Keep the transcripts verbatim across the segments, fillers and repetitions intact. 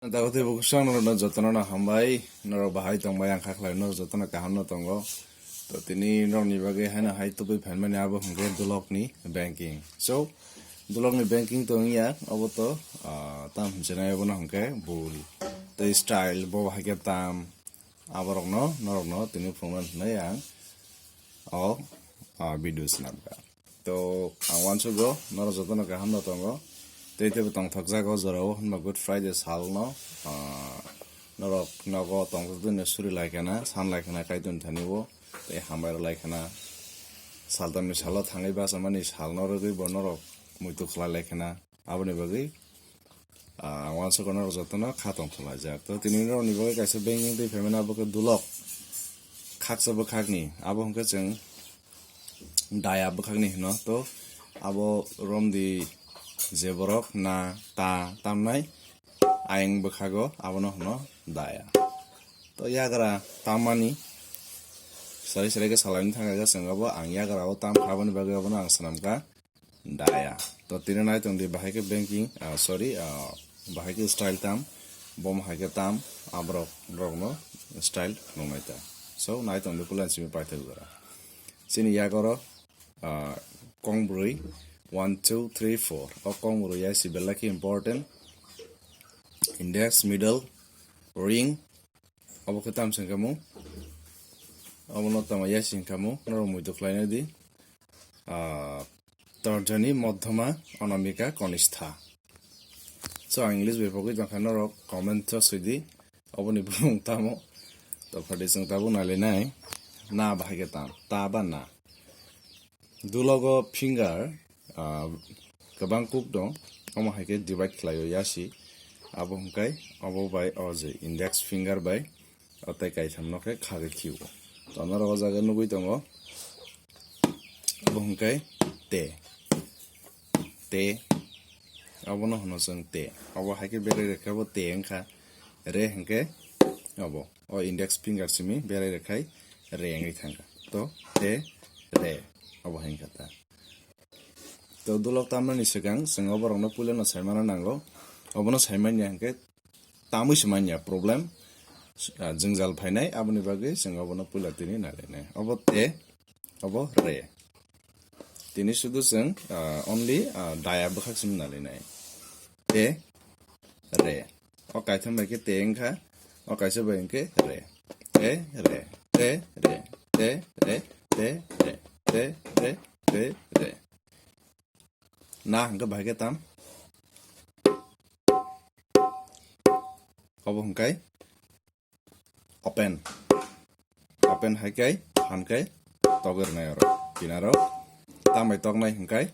Dago tei bukusa norokno jotono no hambai, norok bahai tongbai, ang kha khlai norok jotono kaham no tongo. To tini norokni bagwi haino hai tubui phaimani abo hwnkhe dulokni banking. So, dulokni banking tongya, obo to, ah, tam hinjinai obono hwnkhe bul. Tei style, bo hai khe tam, aborokno, norokno tini phunukna hinwi ang o, ah, video swnamkha. To ang uansugo, norok jotono kaham no tongo. Tei teibo tongthokjak o jorao, hwnba Good Friday salno, ah, norok nogo tongthokjak suri lai khana, san lai khana Kaitorni thani o, tei hambai rw lai khana. Saltamni salo thangwi bachamani salno rwgwi bo norok muitu khlai lai khana. Aboni bagwi, ah, ang uansugo norok jotono kha tongthok laijak. To tini norokni bagwi kaisa banking tei phaimani abo khe dulok. Khaksa bwkhakni, abo hwnkhe chwng daya bwkhakni hino. To abo romdi je borok na ta tamnai ayang bwkhago abono hino daya. To yagra tammani sarai sarai khe salaini thangkha chwng abo ang yagra o tamkha aboni bagwi abono ang swnamkha daya. To tini nai tongdi bahai khe banking, ah, sorry, ah, bahai khe style tam, bom hai khe tam, aborok rokno style phunuknai ta. So nai tongdi pulan simi paithak jora. Chini yak oro, ah, kong brwi, one, two, three, four. O kong brwi ya si belai khe important. Index, middle, ring. Obo khe tam sengkamo. Obono tamo ya sengkamo. Norok muitu khlainai di. Ah, Torjani, Modhoma, Anamika, Konistha. So, ang English bai pogwi tongkha, norok comment o swi di. Oboni bumung tamo? To phadi chwng tabuk nailainai. Na bahai khe tam? Ta ba na? Dulogo finger, ah, kwbang kuk dong. Omo hai khe divide khlaio yasi. Abo hwnkhe obo bai o je index finger bai o tei kaitham no khe khagwi khio. To norok o jaga nugwi tongo. Abo hwnkhe te. Te. Abono hwno chwng te. Abo hai khe berai rwkhe abo te wngkha. Re hwnkhe abo. O index finger simi berai rwkhai re wngwi thangkha. To te re. Abo hai wngkha ta. To dulok tamnani swkang chwng oborokno puilano saimano nango. Obono saimanya hwnkhe tamwi se manya problem, ah, jwngjal phainai, aboni bagwi chwng obono puila tini nailainai. Obo te, obo re. Tini sudu chwng, ah, only, ah, daya bwkhak simi nailainai. Te, re. O kaitham bai khe te wngkha, o kaisa bai hwnkhe re. Te, re, te, re, te, re, te, re, te, re, te, re. Na hwnkhe bahai khe tam? Obo hwnkhe open. Open hai khe phan khe togwi rwnai oro. Kinaro tambai toknai hwnkhe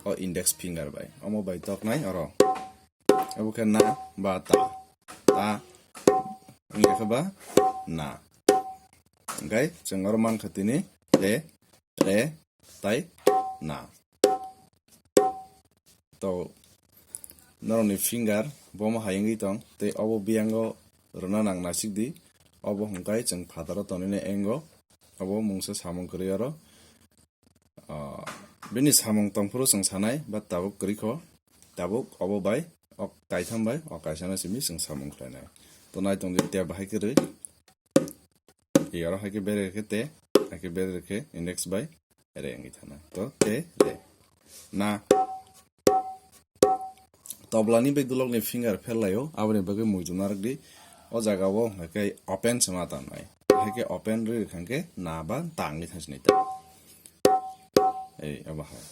o index finger bai. Omo bai toknai oro. Obo khe na ba ta. Ta wngya khe ba na. Hwnkhe chwng oro mankha tini te, re, tai na. To norokni finger bomo hai wngwi tong tei obo biyango rwna nang naisik di. Obo hwnkhe chwng phataro tonwi ango. Obo mungsa samung kwrwi oro. Ah, bini samung tongphuru chwng sanai ba tabuk kwrwi kho. Tabuk obo bai, o kaitham bai, o kaisano simi chwng samung khlainai. To nai tongdi te bahai kwrwi. Iyaro hai khe bere khe te, hai khe bere khe index bai re wngwi thana. To te re. Na. Toblani bai dulokni finger pherlaio, aboni bagwi muitu narwkdi. O jaga o hwnkhe open se ma tangnai. Hai khe open rwi rwkha hwnkhe na ba ta wngwi thangsinai ta. Ei, abo hai.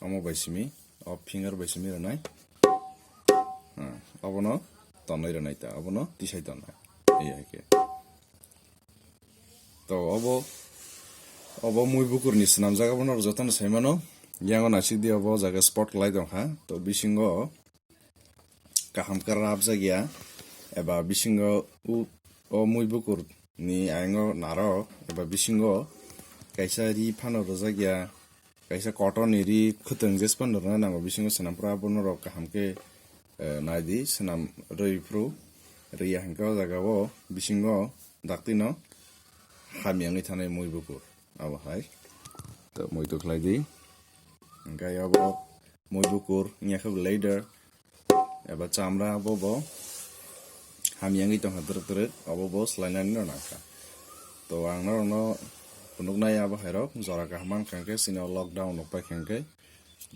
Omo bai simi, o finger bai simi rwnai. Hmm, obono tonwi rwnai ta, obono tisai tongnai. Ei hai khe. To obo, obo mui bukurni swnamjak, abono jotono saimano. Yango naisik di obo jaga spot kwlai tongkha. To bisingo kaham khe rabjak ya, eba bisingo u-, o mui bukur ni ayang o narok, eba bisingo kaisa ri phano rwjak ya, kaisa cotton ni ri khwtwng jes phano rwna nango, bisingo swnam phuru abono rok kaham khe, eh, nai di, swnam rwi phuru rwya hwnkhe o jaga o bisingo dakti no hamya wngwi thanai mui bukur, abo hai. To mui to khlai di, hwnkhe abo mui bukur wngya khe leather, eba chamra bo bo hamyangwi tongkha twrwk twrwk, obo bo swlainani no nangkha. To ang norokno phunuknai abo hairok jora kaham mankha hwnkhe chini o lockdown rok paikha hwnkhe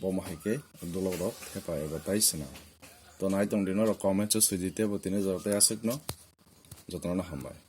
bomo haikhe dulok rok thepa eba tai swnam. To nai tongdi norok comment o swidi teibo tini jora tei aswkno jotono hambai.